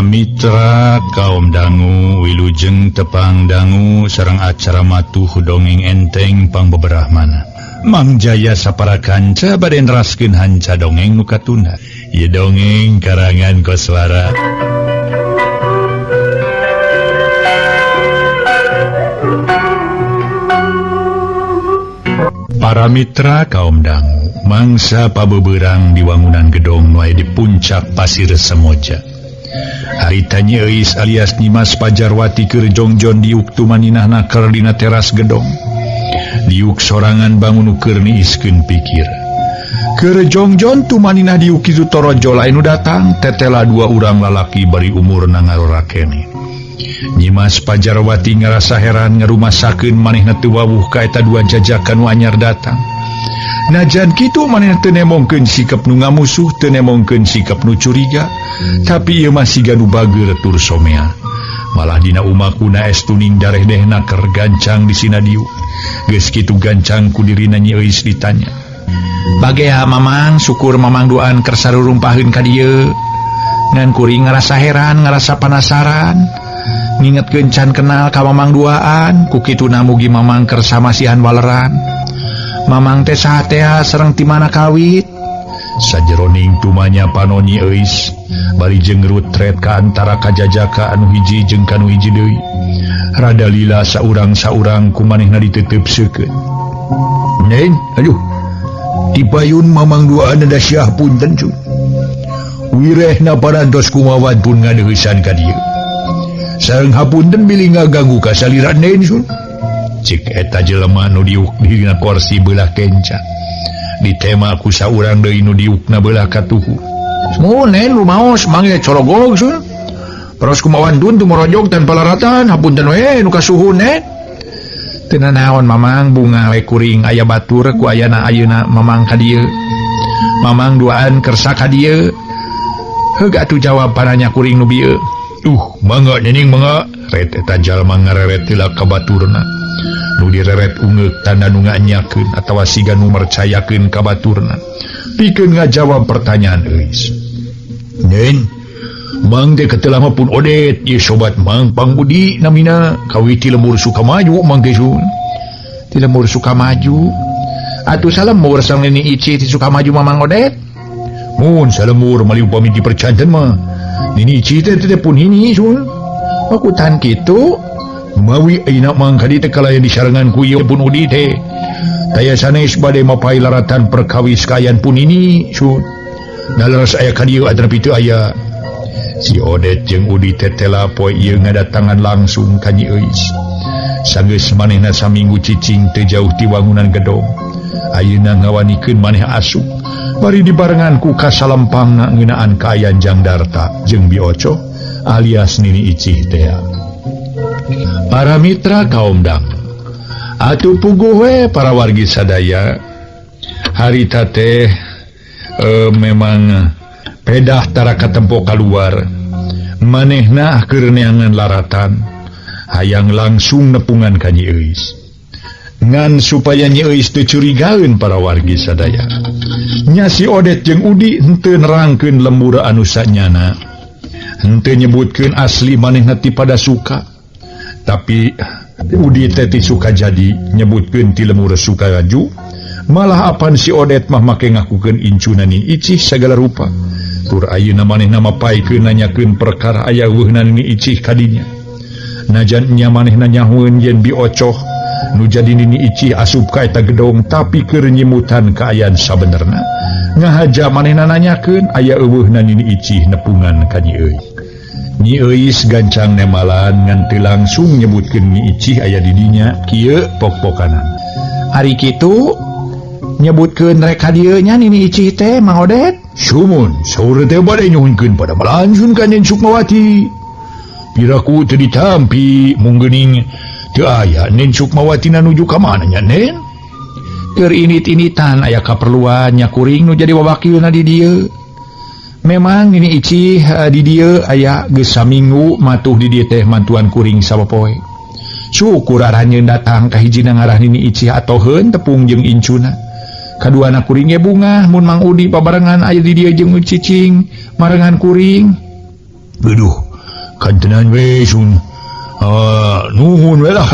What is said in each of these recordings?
Mitra kaum dangu wilujeng tepang dangu sareng acara matuh dongeng enteng pangbeberahmana. Mang Jaya sapara kanca bade neraskeun hanca dongeng nu katunda. Ieu dongeng karangan Koswara. Para mitra kaum dangu mangsa pabeberang di wangunan gedong nu aya di puncak Pasir Semoja. Harita Nyi Euis alias Nyimas Pajarwati keur jongjon diuk tumaninah naker dina teras gedong. Diuk sorangan bangun keur niiskeun pikir. Keur jongjon tumaninah diuk kitu torojol anu datang tetela dua urang lalaki bari umurna ngarorakene. Nyimas Pajarwati ngarasa heran ngarumasakeun manehna teu wawuh ka eta dua jajakan nu anyar datang. Najan kitu manehna teu nemongkeun sikap nu ngamusuh, teu nemongkeun sikap nu curiga, tapi ieu mah siga nu bageur tur somea. Malah dina umakuna es tuning dareh-deh naker gancang disina diuk. Geus kitu gancang ku dirina Nyi Euis ditanya. Bagea Mamang, syukur Mamang duaan keur sarurumpaheun ka dieu. Ngan kuring ngarasa heran, ngarasa panasaran. Ngingetkeun can kenal ka Mamang duaan, ku kituna mugi Mamang keur samasihan waleran. Mamang teh saha tea sareng ti mana kawit? Sajeroning tumanya panon Nyi Euis bari jeung rutret ka antara kajajaka anu hiji jeung kanu hiji deui. Rada lila saurang-saurang ku manehna ditetep seukeun. Nen, aduh. Dipayun Mamang duaan da syah punten cu. Wirehna parantos kumawan pun ngadeuheusan ka dieu. Sareng hapunten bilih ngaganggu kasalira nen sun. Cik eta jelema nu diuk dina kursi beulah kenca. Ditema ku saurang deui nu diukna beulah katuhu. Mun nen rumaos mangge corogog sun. Paros kumawan dun tumorojog tanpa laratan hapunten we nu kasuhun nen. Teu nanaon Mamang bunga we kuring aya batur ku ayana ayeuna Mamang ka dieu. Mamang duaan kersa ka dieu. Heug atuh jawab pananya kuring nu bieu. Mangga nyening mangga ret eta jalma ngareret heula ka baturna. Nu direret ungeuk tanda nu nganyakeun atawa siga nu mercayakeun ka baturna. Pikeun ngajawab pertanyaan Euis. Nen, Mang teh katelah mah pun Odet, ieu sobat Mang Pangbudi namina kawit ti lembur Sukamaju Mang teh sun. Ti lembur Sukamaju. Atuh salemur sareng Nini Ici ti Sukamaju Mamang Odet. Mun salemur mali upami dipercanten mah. Nini Ici teh teh pun hini sun. Makutan kitu? Mawi ayeuna Mang ka dieu teh kalayan disarengan ku ieu pun Udi teh. Taya sanes bade mapay laratan perkawis kaayaan pun ini sun. Naleres aya ka dieu atrapi teu aya. Si Odet jeung Udi teh tela poe ieu ngadatangan langsung ka Nyi Euis. Sanggeus manehna saminggu cicing teu jauh ti wangunan gedong. Ayeuna ngawanikeun maneh asup. Bari dibarengan ku kasalempangna ngeunaan kaayaan Jang Darta jeung Bi Oco alias Nini Icih tea. Para mitra kaum dang, atuh puguh we para wargi sadaya. Harita teh memang pedah tara katempo kaluar. Manehna keur neangan laratan, hayang langsung nepungan ka Nyi Euis. Ngan supaya Nyi Euis teu curigaeun para wargi sadaya. Nya si Odet jeung Udi henteu nerangkeun lembur anu sanyana. Henteu nyebutkeun asli manehna ti pada suka. Tapi Udi teh ti suka jadi nyebutkeun ti lemur Sukaraju. Malah apan si Odet mah make ngakukeun incuna Nini Icih sagala rupa. Tur ayeuna manehna mapaikeun nanyakeun perkara aya weuhna Nini Icih kadinya. Najan nya manehna nyahueun yen Bi Ocoh nu jadi Nini Icih asup ka eta gedong tapi keur nyimutan kaayaan sabenerna. Ngahaja manehna nanyakeun aya euweuhna Nini Icih nepungan ka Nyi Euis. Nyi Euis gancang nemalan ngan teu langsung nyebutkeun Nyi Icih aya di dinya kieu pok-pokanan. Ari kitu nyebutkeun rek ka dieu nya Nini Icih teh Mang Odet? Sumun, saur teh bade nyuhunkeun pada malansun ka Nyen Sukmawati. Piraku teu ditampi mung geuning teu aya Nen Sukmawati na nuju ka mana nya Nen? Keur init-initan aya kaperluan nya kuring nu jadi wawakilna di dieu. Memang Nini Icih di dieu aya geus saminggu matuh di dieu teh mantuan kuring sapopoe. Syukur aranjeun datang ka hijina ngarah Nini Icih atoheun tepung jeung incuna. Kaduana kuring ge bungah mun Mang Udi babarengan aya di dieu jeung cicing marengan kuring. Aduh, Kantenan we sun. Nuhun we lah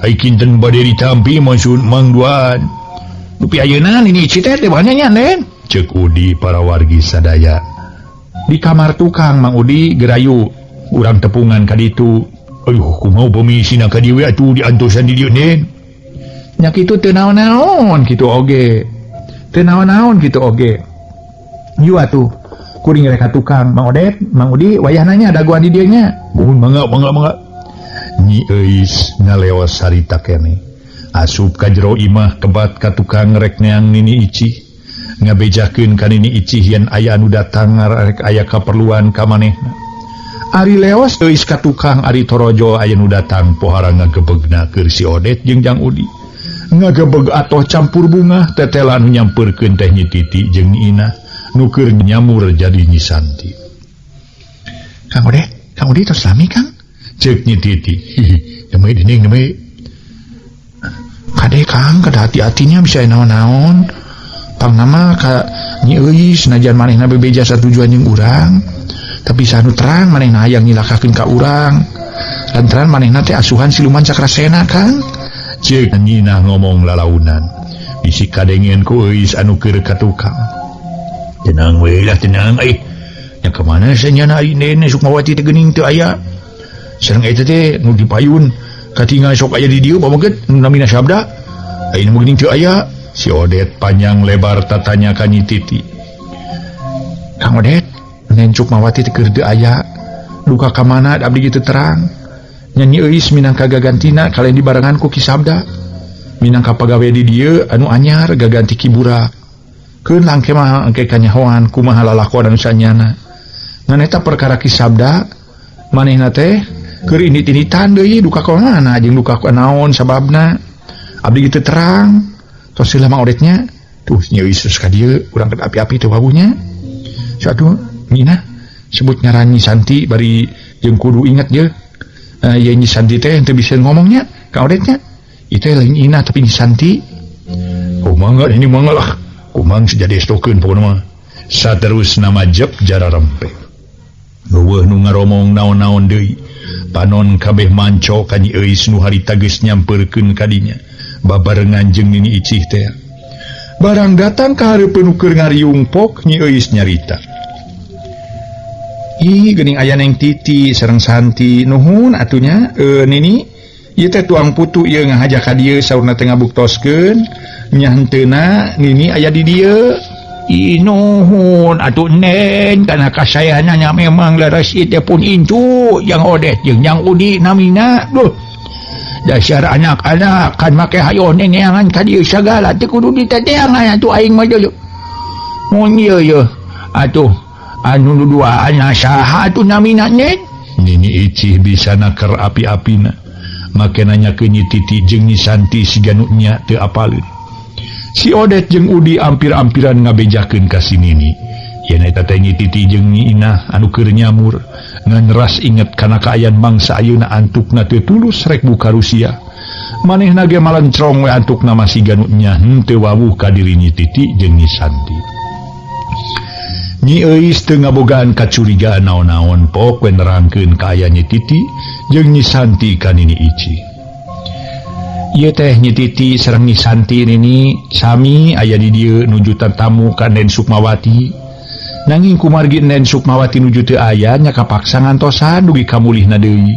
ai kinten bade ditampi mah sun Mang Duan. Dupi ayeuna Nini Ici teh teh nya Nen. Ceuk Udi para wargi sadaya. Di kamar tukang Mang Udi gerayu urang tepungan ka ditu. Ayuh kumaha upami isina ka dieu we atuh diantosan di dieu Nen. Nya kitu teu naon-naon kitu oge. Teu naon-naon kitu oge. Yu atuh kuring rek ka tukang Mang Odet, Mang Udi wayahna nya dagoan di dieu nya. Muhun mangga mangga mangga. Nyi Euis ngaleos harita keneh. Asup ka jero imah kebat ka tukang rek neang Nini Icih. Ngabejakeun ka Nini Icih yen aya anu datang rek aya kaperluan ka manehna. Ari leos euis ka tukang ari torojo aya nu datang pohara ngagebegna keur si Odet jeung Jang Udi. Ngagebeg atoh campur bunga tetela anu nyampeurkeun teh Nyi Titi jeung Nyi Inah nu keur nyamur jadi Nyi Santi. Kang Odet, Kang Udi tos lami Kang? Ceuk Nyi Titi. Hihi, demi dining demi. Kade Kang, kada hati-hatinya bisa naon-naon. Pangnama ka Nyi Euis najan manehna bebeja satujuan jeung urang, tapi sanu terang manehna hayang nyilakakeun ka urang. Lantaran manehna teh asuhan siluman Cakrasena Kang. Ceuk Nyi Inah ngomong lalaunan. Bisi kadengen ku Euis anu keur ka tukang. Tenang we lah tenang euy. Nya ka mana sanyana ari nene Sukmawati teh geuning teu aya. Sareng eta teh nu dipayun katingal sok aya di dieu pameget nu namina Sabda. Ayeuna mah geuning teu aya. Si Odet panjang lebar tatanya ka Nyi Titi. Kang Odet, Nen Sukmawati teh keur teu aya. Duka ka mana abdi ge teu terang. Nya Nyi Euis minangka gagantina kalayan dibarengan ku Ki Sabda. Minangka pagawe di dieu anu anyar gaganti Ki Burak. Keun langke mah engke kanyahoan kumaha lalakon anu sanyana. Ngan eta perkara Ki Sabda manehna teh keur indit-inditan deui duka ka mana jeung duka ka naon sababna. Abdi ge teu terang. Tos heula Mang Odetnya. Tuh Nyi Euis terus ka dieu urang keur api-api teh wawuhnya. Satu Nyi Inah sebut ngaran Nyi Santi bari jeung kudu inget ye. Ye Nyi Santi teh teu bisa ngomongnya ka Odetnya. Ieu teh lain Inah tapi Nyi Santi. Oh mangga ini mangga lah. Kumang sejadi estokeun pokona mah. Saterusna majep jararempe. Eueuh nu ngaromong naon-naon deui. Panon kabeh manco ka Nyi Euis nu harita geus nyampeurkeun ka dinya. Babarengan jeung Nini Icih teh. Barang datang ka hareupeun nu keur ngariung pok Nyi Euis nyarita. Ih geuning aya Neng Titi sareng Santi nuhun atunya Nini ieu teh tuang putu ieu ngahaja ka dieu saurna teh ngabuktoskeun nya henteuna Nini aya di dieu. Ih nuhun atuh Neng kana kasayanana memang leres ieu teh pun incu Jang Odet jeung Jang Udi namina. Duh dasar anak-anak kan make hayo neneangan ka dieu sagala teh kudu diteteangan atuh aing mah deuleu. Mun ieu ye atuh anu nu duaan saha atuh namina Neng? Nini Icih bisa naker api-apina. Make nanya ke Nyi Titi jeung Nyi Santi siga nu nya teu apaleun. Si Odet jeung Udi ampir-ampiran ngabejakeun ka si Nini. Yen eta teh Nyi Titi jeung Nyi Inah anu keur nyamur ngan ras inget kana kaayaan mangsa ayeuna antukna teu tulus rek buka Rusia. Manehna ge malencrong we antukna masih siga nu nya henteu wawuh ka diri Nyi Titi jeung Nyi Santi. Nyi Euis teu ngabogaan kacurigaan naon-naon pok we nerangkeun kaayaan Nyi Titi jeung Nyi Santi ka Nini Icih. Ieu teh Nyi Titi sareng Nyi Santi nini sami aya di dieu nuju tatamu ka Nen Sukmawati. Nanging kumargi Nen Sukmawati nuju teu aya nya kapaksa ngantosan dugi ka mulihna deui.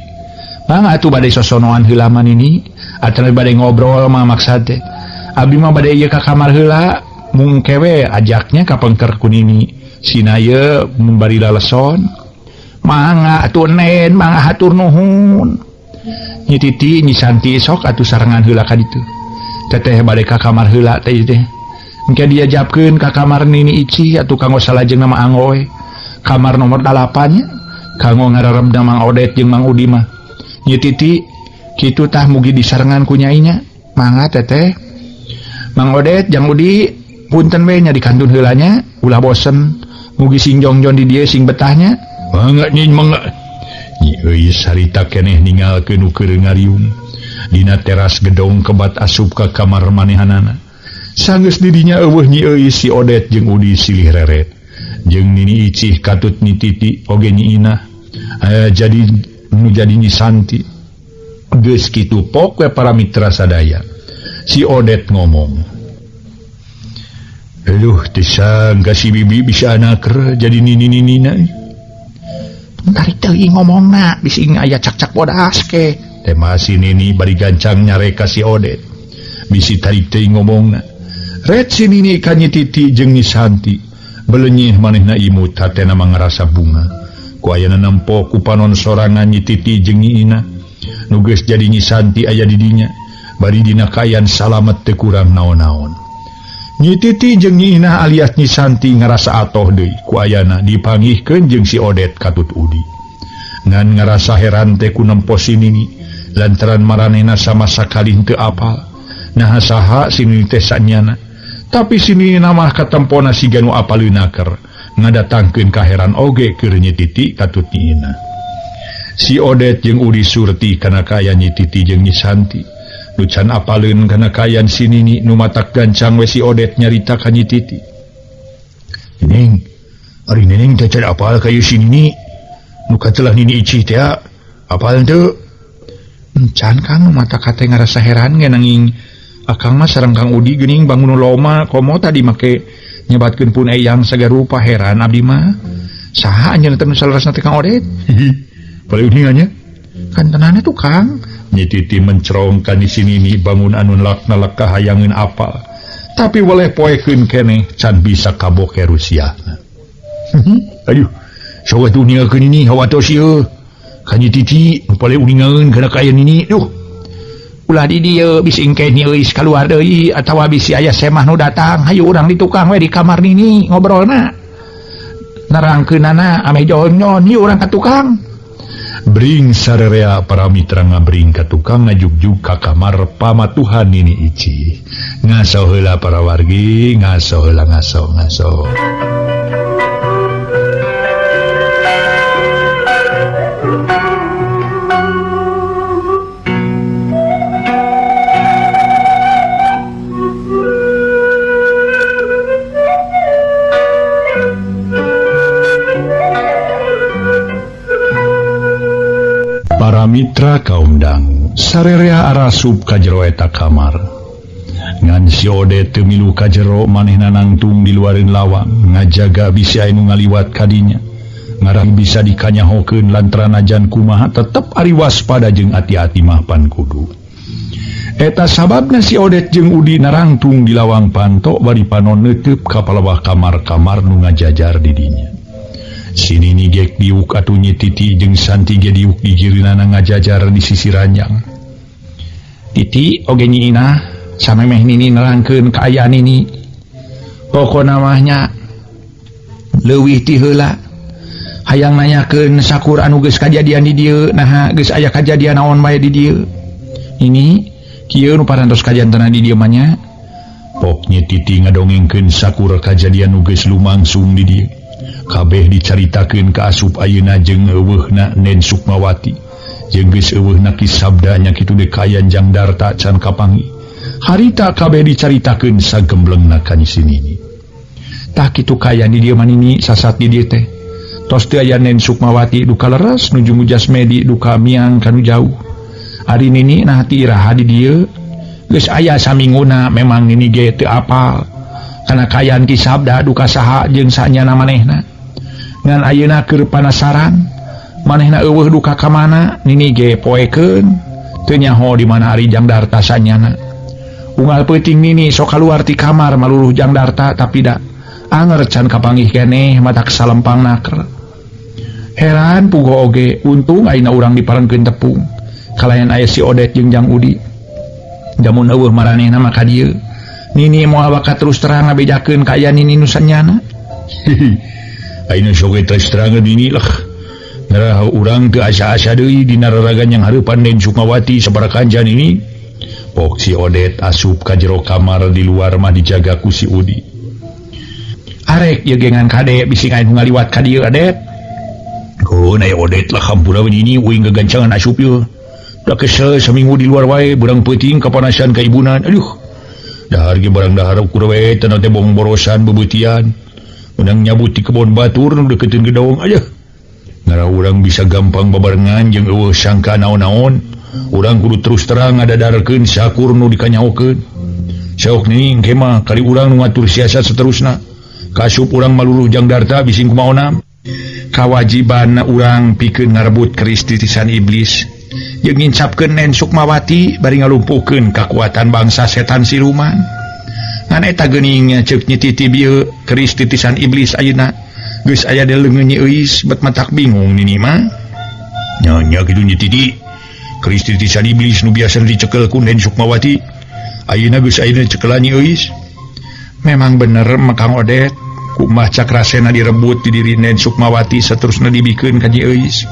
Mangga atuh bade sosonoan heula mah Nini, atawa bade ngobrol mah maksad teh. Abdi mah bade ieu ka kamar heula, mung kewe ajaknya ka pengker ku Nini. Sina ye mun bari laleson. Mangga atuh Nen, mangga hatur nuhun. Nyi Titi Nyi Santi sok atuh sarengan heula ka ditu. Teteh bade ka kamar heula teh teh. Engke diajapkeun ka kamar Nini Icih atuh kanggo salajengna mah anggoy. Kamar nomor 8 nya kanggo ngararemna Mang Odet jeung Mang Udi mah. Nyi Titi kitu tah mugi disarengan ku nyainya. Mangga teteh. Mang Odet jeung Udi punten we nya dikantun heula nya, ulah bosen. Mugi sing jongjon di dieu sing betahnya. Mangga nyi mangga. Nyi Euis harita keneh ninggalkeun nu keur ngariung dina teras gedong kebat asup ka kamar manehanana. Sanggeus didinya eueuh Nyi Euis si Odet jeung Udi silih reret. Jeung Nini Icih katut Nyi Titi oge Nyi Inah. Jadi nu jadi Nyi Santi. Geus kitu pok we para mitra sadaya. Si Odet ngomong, "Aduh, teu sangka si bibi bisa anaker jadi nini-ninina." Tarik teuing ngomongna bisi aya cak-cak bodas ke. Tema si nini bari gancang nyareka si Odet. Bisi tarik teuing ngomongna. Ret si nini ka Nyi Titi jeung Nyi Santi. Belenyih manehna imut hatena mah ngarasa bunga. Ku ayana nempo ku panon sorangan Nyi Titi jeung Nyi Ina. Nu geus jadi Nyi Santi aya di dinya. Bari dina kaayaan salamet teu kurang naon-naon. Nyi Titi jeung Nyi Ina alias Nyi Santi ngarasa atoh deui ku ayana dipanggihkeun jeung si Odet katut Udi. Ngan ngarasa heran teh ku nempo si nini lantaran maranehna sama sakali henteu apal. Naha saha si nini teh sanyana. Tapi si nini mah katempona siga nu apaleun naker, ngadatangkeun kaheran oge keur Nyi Titi katut Nyi Ina. Si Odet jeung Udi surti kana kaayaan Nyi Titi jeung Nyi Santi. Nu can apaleun kana kaayaan si nini nu matak gancang we si Odet nyarita ka Nyi Titi. "Neneng, ari neneng teh can apal ka ieu si nini? Nu katelah nini Icih teh apal teu?" "Encan Kang, nu matak hate ngarasa heran ge nanging akang mah sareng Kang Udi geuning bangun loma komo tadi make nyebatkeun pun eyang sagarupa heran abdi mah. Saha anjeunna teh nu saleresna teh Kang Odet?" "Paling uningannya." "Kan tenana tuh Kang." Nyi Titi mencerong ka si nini bangun anu lakna lekah hayangeun apal. Tapi weleh poekeun keneh can bisa kaboke rusiahna. "Aduh, sok atuh ningalkeun nini hawatos ieu. Ka Nyi Titi nu paling uningaeun kana kaayaan nini. Duh, ulah di dieu bisi engke Nyi Euis kaluar deui atawa bisi aya semah nu datang. Hayu urang di tukang we di kamar nini ngobrolna. Nerangkeunana ameh jonyon, yuk urang ka tukang." Bring sarerea para mitra ngabring ka tukang ngajugjug ka kamar pamatuhan nini Ici. Ngaso heula para wargi, ngaso heula ngaso ngaso. Para mitra kaum dangu sarerea arasup ka jero eta kamar. Ngan si Odet teu milu ka jero manehna nangtung di luareun lawang ngajaga bisi aya nu ngaliwat ka dinya. Ngarah bisa dikanyahokeun lantaran najan kumaha tetep ari waspada jeung ati-ati mah pan kudu. Eta sababna si Odet jeung Udi narangtung di lawang panto bari panon neuteub ka palawah kamar-kamar nu ngajajar di dinya. Si nini gek diuk atuh Nyi Titi jeung Santi ge diuk di girinana ngajajar di sisi ranjang. Titi oge Nyi Inah samemeh nini nerangkeun kaayaan nini. Pokona mah nya leuwih ti heula. Hayang nanyakeun sakur anu geus kajadian di dieu, naha geus aya kajadian naon bae di dieu. Ini kieu nu parantos kajantena di dieu mah nya. Pok Nyi Titi ngadongengkeun sakur kajadian nu geus lumangsung di dieu. Kabeh dicaritakeun ka asup ayeuna jeung euweuhna Nen Sukmawati. Jeung geus euweuhna Ki Sabda nya kitu deui kaayaan Jang Darta can kapanggih. Harita kabeh dicaritakeun sagemblengna ka si nini. Tah kitu kaayaan di dieu mah nini sasat di dieu teh. Tos teu aya Nen Sukmawati duka leres nuju Mujasmedi duka miang kanu jauh. Ari nini nah ti iraha di dieu geus aya saminguna memang nini ge teu apal. Kana kaayaan Ki Sabda duka saha jeung sanyana manehna. Ngan ayeuna keur panasaran manehna euweuh duka ka mana nini ge poekeun teu nyaho di mana ari Jang Darta sanyana. Unggal peuting nini sok kaluar ti kamar maluluh Jang Darta tapi da anger can kapanggih keneh matak salempang naker. Heran pugo oge untung ayeuna urang diparengkeun tepung kalayan aya si Odet jeung Jang Udi. Jamun euweuh maranehna mah ka dieu. Nini moal bakat terus terang ngabejakeun kaayaan nini nu sanyana. Ayeuna sok terus terang nini lah. Ngarah urang teu asa-asa deui dina raragan yang hareupan Nen Sukmawati sabaraha kanjan ini. Pok si Odet asup ka jero kamar di luar mah dijaga ku si Udi. Arek ieu gengan kade bisi aya nu ngaliwat ka dieu Adet. Oh, aya Odet lah hampura we nini uing gagancangan asup ieu. Da kesel saminggu di luar wae beurang peuting kapanasan ka ibunan. Aduh. Dahar ge barang dahar ukur we tanah teh bong borosan bebeutian. Menang nyabut di kebon batur nu deketin gedong aja. Ngara urang bisa gampang babarengan jeung eueuh sangka naon-naon. Urang kudu terus terang ngadadarkeun sakur nu dikanyaokeun. Sok ning kemah kali urang nu ngatur siasat seterusna. Kasup urang maluluh Jang Darta bising kumaona. Kawajiban urang pikeun ngarebut keris titisan iblis jeung ngincapkeun Nen Sukmawati bari ngalumpuhkeun kakuatan bangsa setan siluman. Ngan eta geuning ceuk Nyi Titi bieu keris titisan iblis ayeuna geus aya di leungeun Nyi Euis bet matak bingung nini mah. Nya nya kitu Nyi Titi. Keris titisan iblis nu biasa dicekel ku Nen Sukmawati ayeuna geus aya dicekelan Nyi Euis. Memang bener mah Kang Odet, kumaha Cakrasena direbut di diri Nen Sukmawati saterusna dibikeun ka Nyi Euis.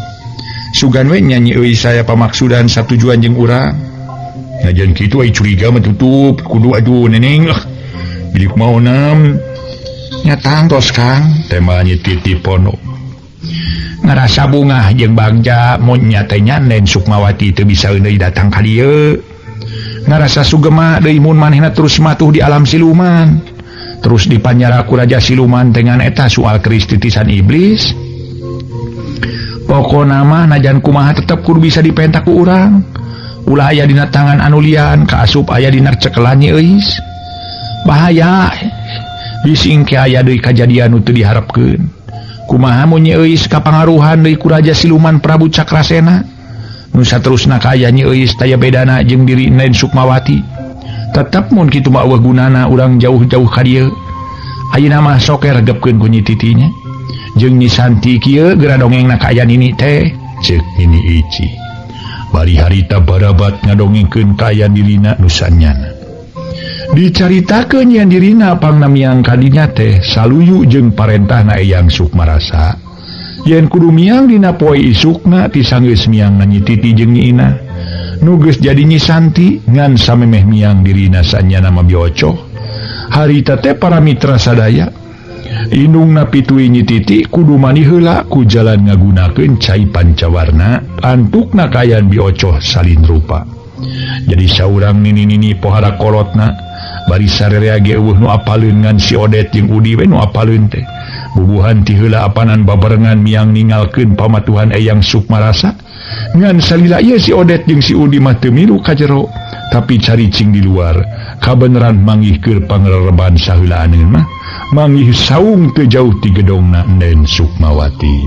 Sugan we nya Nyi Euis saya pamaksudan satujuan jeung urang. Najan kitu ai curiga mah tutup kudu aduh neneng lah. Bilik maonam nya tangtos Kang, tema Nyi Titi Ponok. Ngarasa bungah jeung bagja mun nya teh nya Nen Sukmawati teu bisa deui datang ka dieu. Ngarasa sugema deui mun manehna terus matuh di alam siluman. Terus dipanyara ku raja siluman dengan eta soal keris titisan iblis. Pokona mah najan kumaha tetep kudu bisa dipentak ku urang. Ulah aya dina tangan anu lian, kaasup aya dina cekelan Nyi Euis. Bahaya bising ke aya deui kajadian nu teu diharepkeun. Kumaha mun Nyi Euis kapangaruhan deui ku raja siluman Prabu Cakrasena. Nu saterusna ka aya Nyi Euis taya bedana jeung diri Nen Sukmawati. Tetep mun kitu mah eueuh gunana urang jauh-jauh ka dieu. Ayeuna mah sok regepkeun ku Nyi Titinya. Jeung Nyi Santi kieu geura dongengna ka aya nini teh, ceuk Nini Ici. Bari harita barabat ngadongengkeun ka aya dirina nu sanyana. Dicaritakeun yen dirina pangnamiang kadinya teh saluyu jeung parentahna Eyang Sukmarasa. Yen kudu miang dina poe isukna ti sanggeus miang Nyi Titi jeung Nyi Ina. Nu geus jadi Nyi Santi ngan samemeh miang dirina sanyana mah biocoh. Harita teh para mitra sadaya indungna pitui Nyi Titi kudu mani heula ku jalan ngagunakeun cai pancawarna antukna kaayaan biocoh salin rupa. Jadi saurang nini-nini pohara kolotna bari sarerea ge eueuh nu apaleun ngan si Odet jeung Udi we nu apaleun teh. Bubuhan ti heula apanan babarengan miang ningalkeun pamatuhan Eyang Sukmarasa. Ngan salila ieu si Odet jeung si Udi mah teu milu ka jero, tapi caricing di luar. Kabeneran manggih keur pangrereban saheulaaneun mah manggih saung teu jauh ti gedongna Nen Sukmawati.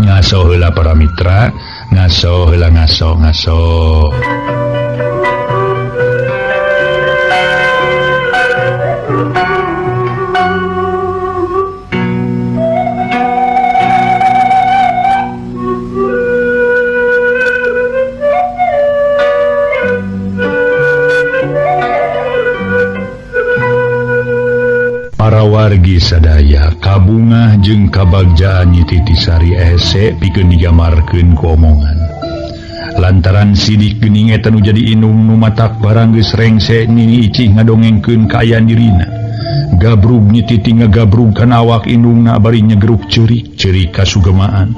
Ngaso heula para mitra, ngaso heula ngaso ngaso. Para wargi sadaya kabungah jeung kabagjaan Nyi Titi Sari hese pikeun digamarkeun ku omongan. Lantaran sidik geuning eta nu jadi indung nu matak barang geus rengse Nini Icih ngadongengkeun kaayaan dirina. Gabrug Nyi Titi ngagabrug kana awak indungna bari nyegeruk ceurik, ceurik kasugemaan,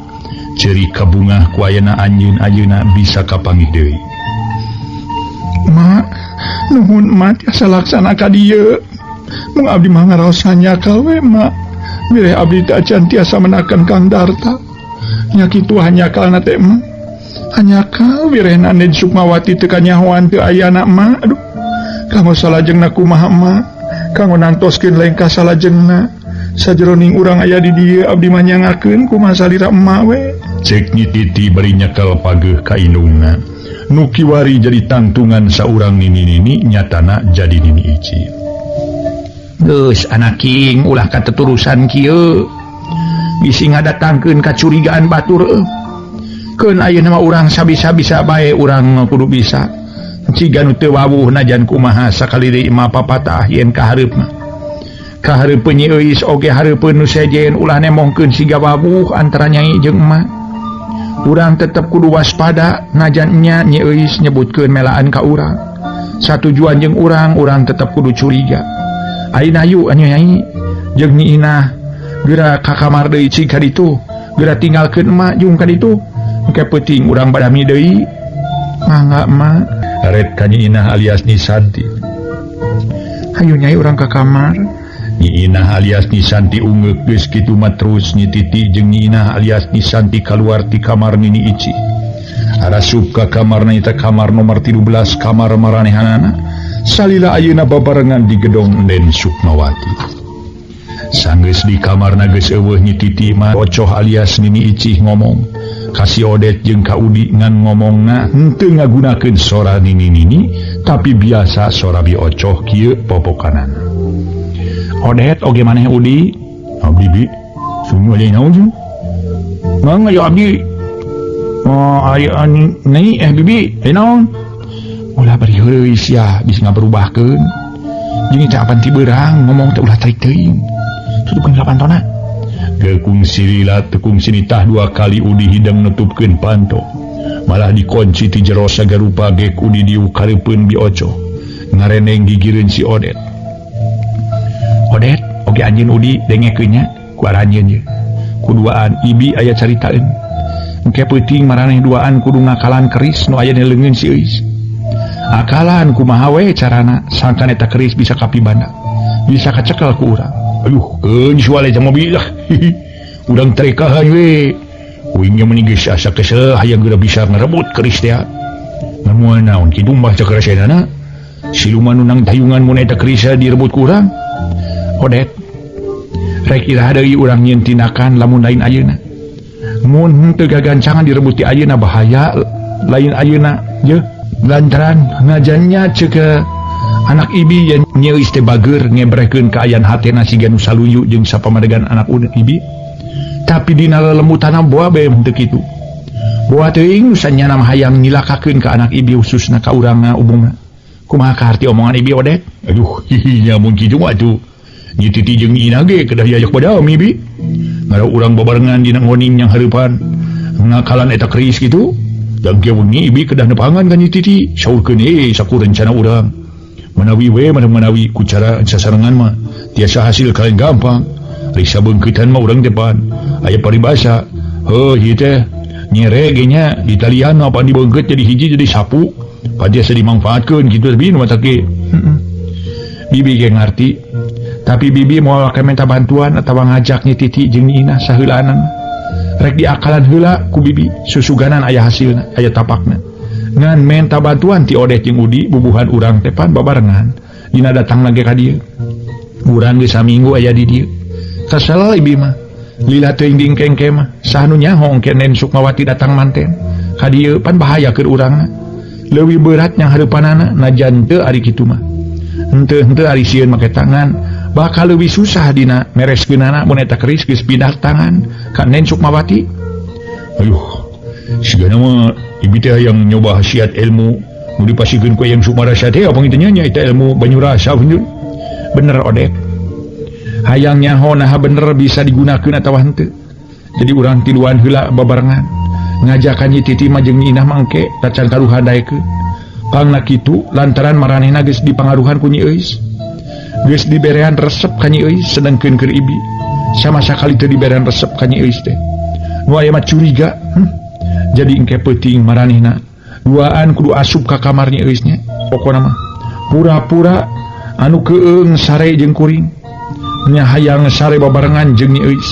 ceurik kabungah ku ayana anjeun ayeuna bisa kapanggih deui. Mak, nuhun mak tiasa laksana ka dieu. Mung abdi mah ngaraos hanyakal we mak. Bilih abdi teh acan tiasa menakan Kang Darta. Nya kitu hanyakalna teh mak. Hanyakal wirehna Nen Sukmawati teu kanyahoan teu ayana mak. Aduh. Kanggo salajengna kumaha mak? Kanggo nantoskeun lengkah salajengna. Sajeroning urang aya di dieu abdi mah nyangakeun kumaha salira emak we. Ceuk Nyi Titi bari nyekel pageuh ka indungna. Nu kiwari jadi tangtungan saurang nini-nini nyatana jadi Nini Ici. Geus anaking ulah kateturusan kieu. Bisi ngadatangkeun kacurigaan batur eueuh. Keun ayeuna mah urang sabisa-bisa bae urang kudu bisa. Ciga nu teu wawuh najan kumaha sakali deui mah papatah yen ka hareup mah. Ka hareupeun Nyi Euis oge hareupeun nu sejen ulah nemongkeun siga wawuh antara nyai jeung emak. Urang tetep kudu waspada najan nya Nyi Euis nyebutkeun melaan ka urang. Satujuan jeung urang, urang tetep kudu curiga. Ayeuna hayu anu nyai jeung Nyi Inah geura ka kamar deui cing ka ditu, geura tinggalkeun emak jeung ka ditu. Engke peuting urang badami deui. Mangga emak, Ret ka Nyi Inah alias Nyi Santi. Hayu nyai urang ka kamar. Nyi Inah alias Nyi Santi ungeuk geus kitu mah terus Nyi Titi jeung Nyi Inah alias Nyi Santi kaluar ti kamar Nini Ici. Arasup ka kamarna eta kamar nomor 13 kamar maranehanana salila ayeuna babarengan di gedong Enden Sukmawati. Sanggeus di kamarna geus eueuh Nyi Titi mah Ocoh alias Nini Icih ngomong ka si Odet jeung ka Udi ngan ngomongna henteu ngagunakeun sora nini-nini tapi biasa sora Bi Ocoh kieu popokanan. Odet oge maneh Udi? Abdi Bi, sunyi aja naon sih? Mang ayo abdi. Oh, ayo nai bibi, ayo naon? Ulah bari heureuy sia bisa ngaberubahkeun. Jeung teh apan ti beurang ngomong teh ulah tarik teuing. Tutupkeun pantona. Geukung silila tekung sinitah dua kali Udi hidang nutupkeun panto. Malah dikunci ti jero sagarupa gek Udi diukareupeun Bi Ocoh. Ngareneng gigireun si Odet. Odet, oge anjeun Udi dengekeun nya ku aranjeun ye. Kuduaan Ibi aya caritaeun. Engke peuting maraneh duaan kudu ngakalan keris nu aya di leungeun si Euis. Akalan kumaha we carana sangkan eta keris bisa kapibanda. Bisa kacekel ku urang. Aduh, keun suale jang mobil lah. Urang terekahan we. Uing nya meni geus asa kesel hayang geura bisa ngarebut keris teh. Ngan moal naon kitu mah cakerasenana. Siluman nu nang tayungan mun eta keris direbut ku urang. Odet, rek iraha deui urang nyieun tindakan lamun lain ayeuna. Mun henteu gagancangan direbut ti ayeuna bahaya lain ayeuna ye. Lantaran ngajannya ceuk anak ibi yen nyeus teh bager ngebrehkeun kaayaan hatena siga nu saluyu jeung sapamadegan anak ibi. Tapi dina lelemutanna boa bae henteu kitu. Boa teuing nu sanyana mah hayang nyilakakeun ka anak ibi khususna ka urangna umumna. Kumaha kaharti omongan ibi Odet? Aduh, hihi nya mun kitu mah atuh. Nyi Titi jeung Nyi Inah ge kedah diajak badami bi. Ngara urang babarengan dina ngoning yang hareupan ngakalan eta keris kitu. Dan ge wengi ibi kedah nepangan ka Nyi Titi. Saurkeun saku rencana urang. Manawi we manawi ku cara sasarengan mah tiasa hasil kalian gampang. Ari sabeungkeutan mah urang teh pan aya paribasa. Heuh ieu teh nyere ge nya di talian apa dibeungkeut jadi hiji jadi sapu. Pan tiasa dimangfaatkeun kitu bi nu matak ge. Bibi ge ngarti. Tapi bibi moal make minta bantuan atawa ngajak Nyi Titi jeung Nyi Inah saheulaanan. Rek diakalan heula ku bibi susuganan aya hasilna, aya tapakna. Ngan menta bantuan ti Odet jeung Udi bubuhan urang teh pan babarengan. Dina datang lagi ka dieu. Urang geus saminggu aya di dieu. Kesel ibi mah. Lila teuing dingkengke mah. Saha nu nyaho engke Nen Sukmawati datang manten. Ka dieu pan bahaya keur urangna. Leuwih berat yang hareupanana najan teu ari kitu mah. Henteu-henteu ari sieun make tangan. Bakal leuwih susah dina mereskeunana mun eta keris geus pindah tangan ka Nen Sukmawati. Aduh, sigana mah ibi teh hayang nyoba khasiat ilmu nu dipasikeun ku Eyang Sukmarasa teh apa kitu nya eta ilmu Banyurasa hunjun. Bener Odet. Hayang nyaho naha bener bisa digunakeun atawa henteu. Jadi urang tiluan heula babarengan. Ngajakan Nyi Titi mah jeung Nyi Inah mangke tacan karuhan daekeun. Pangna kitu lantaran maranehna geus dipangaruhan ku Nyi Euis. Geus diberean resep ka Nyi Euis sedengkeun keur ibi. Sama sakali teu diberean resep ka Nyi Euis teh. Nu aya mah curiga. Jadi engke peuting maranehna duaan kudu asup ka kamar Nyi Euis nya. Pokona mah pura-pura anu keung sare jeung kuring. Nya hayang sare babarengan jeung Nyi Euis.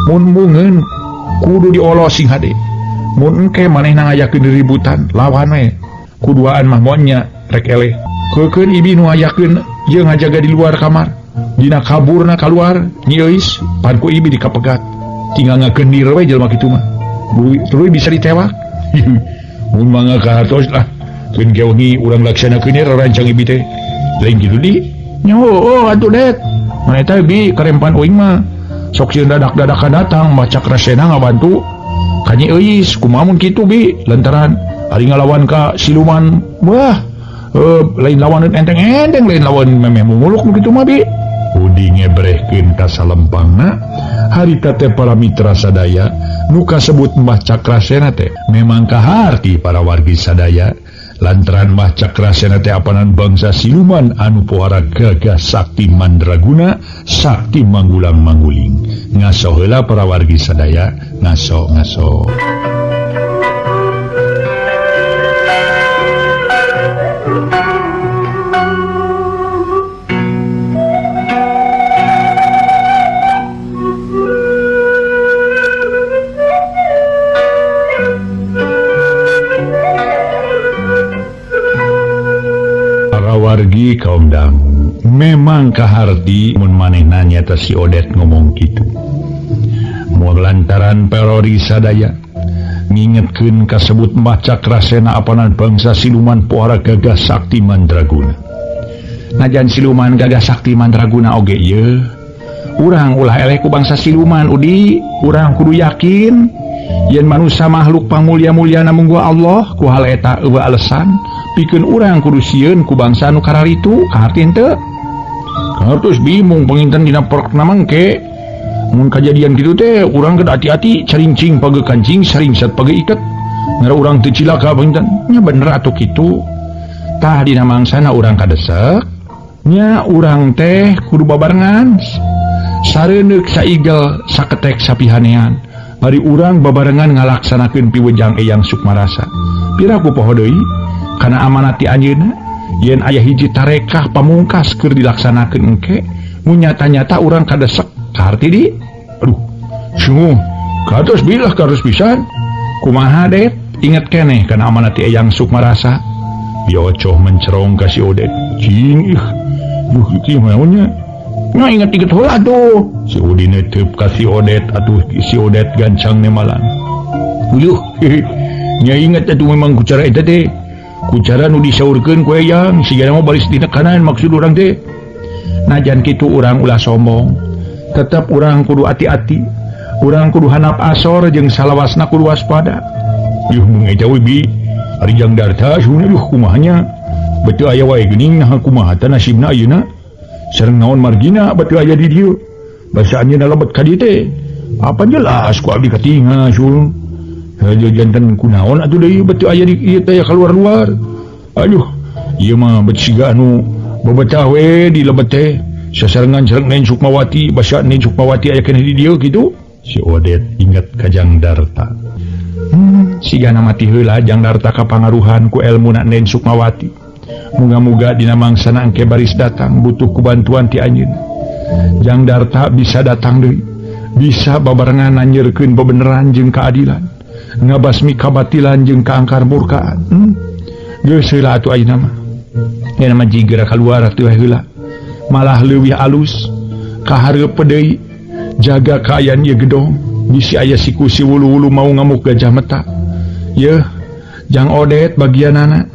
Mun mungeun kudu diolos sing hade. Mun engke manehna ngayakeun diributan lawan we. Kuduaan mah monya rek eleh. Keukeuh ibi nu ngayakeun jeung ngajaga di luar kamar. Dina kaburna kaluar Nyi Euis pan ku ibi dikapegat. Tinggal ngakendir we jelema kitu mah. Tuluy bisa ditewak. Mun mangga kahartos lah. Keun ge wengi urang laksanakeun ye rancang ibi teh. Lain kitu di. Nya heueuh atuh Det. Maneh teh bi karempan uing mah. Sok sieun dadak-dadakan datang mah Cakrasena ngabantu ka Nyi Euis. Kumaha mun kitu bi lantaran ari ngalawan ka siluman wah lain lawan enteng-enteng lain lawan memeh mumuluk nu kitu mah bi. Udi ngebrehkeun ka salempangna harita teh para mitra sadaya nu kasebut Mbah Cakrasena teh memang kaharti para wargi sadaya lantaran Mbah Cakrasena teh apanan bangsa siluman anu pohara gagah sakti mandraguna sakti manggulang mangguling. Ngaso heula para wargi sadaya, ngaso-ngaso. Para wargi kaum dangu memang kaharti mun manehna nyata si Odet ngomong kitu. Moal lantaran parori sadaya ngingetkeun kasebut Mbah Cakrasena apanan bangsa siluman pohara gagah sakti mandraguna. Najan siluman gagah sakti mandraguna oge ieu, urang ulah eleh ku bangsa siluman udi, urang kudu yakin yen manusia makhluk pangmulia-muliana munggu Allah ku hal eta eueuh alesan pikeun urang kudu sieun ku bangsa nu kararitu kaharti henteu. Kahartos bingung panginten dina porkna mangke. Mun kajadian kitu teh urang kedah hati-hati carincing page kancing saringsat page iket ngara urang teu cilaka panginten nya bener atuh kitu. Tah dina mangsana urang kadesek nya urang teh kudu babarengan sareuneuk saigel saketek sapihanean bari urang babarengan ngalaksanakeun piwejang Eyang Sukmarasa. Piraku poho deui kana amanat ti anjeunna yen aya hiji tarekah pamungkas keur dilaksanakeun engke mun nyata-nyata urang kadesek kaharti di. Aduh sungguh kados bilah kados pisan kumaha Det inget keneh kana amanat ti Eyang Sukmarasa. Biocoh mencerong ka si Odet cing ih duh kieu mah nya nya inget-inget heula atuh. Si Udi netep ka si Odet atuh si Odet gancang nemalan. Uyuh nya inget atuh memang ku cara eta teh ku cara nu disaurkeun ku Eyang sigana mah baris dina kanan maksud urang teh. Najan kitu urang ulah sombong, tetep urang kudu hati-hati, urang kudu hanap asor jeung salawasna kudu waspada. Yuh mung eta we bi ari Jang Darta suhuna duh kumahanya betul aya wae geuning nah kumaha teh nasibna ayeuna sareng naon margina betul aya di dieu basa anjeunna lebet ka dieu teh apa jelas ku abdi katinga sun haja janten kunaon atuh deui betul aya di ieu teh kaluar-luar. Aduh ieu mah bet siga anu bebetah we di lebet teh sasarengan sareng Nen Sukmawati basa Nen Sukmawati aya keneh di dieu kitu. Si Odet inget ka Jang Darta. Sigana mati heula Jang Darta kapangaruhan ku elmuna Nen Sukmawati. Muga-muga dina mangsana engke baris datang butuh ku bantuan ti anjeunna. Jang Darta bisa datang deui, bisa babarengan nanyeurkeun bebeneran jeung keadilan, ngabasmi kabatilan jeung kaangkar murkaan. Geus heula atuh ayeuna mah. Nya mah jigeura kaluar atuh heula. Malah leuwih alus kahareup deui jaga kaayaan ieu gedong bisi aya siku si wulu-wulu mau ngamuk gajah meta. Yeuh Jang Odet bagianana.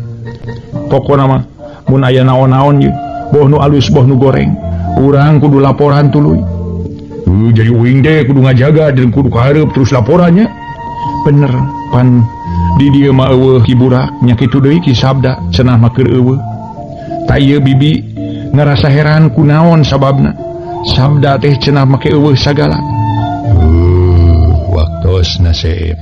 Pokona mah mun aya naon-naon ieu boh nu alus boh nu goreng urang kudu laporan tuluy. Jadi uing teh kudu ngajaga jeung kudu kahareup terus laporannya. Bener pan di dieu mah eueuh Ki Burak nya kitu deui Ki Sabda cenah mah keur eueuh. Ta ieu bibi ngarasa heran kunaon sababna Sabda teh cenah make eueuh sagala. Waktosna seep.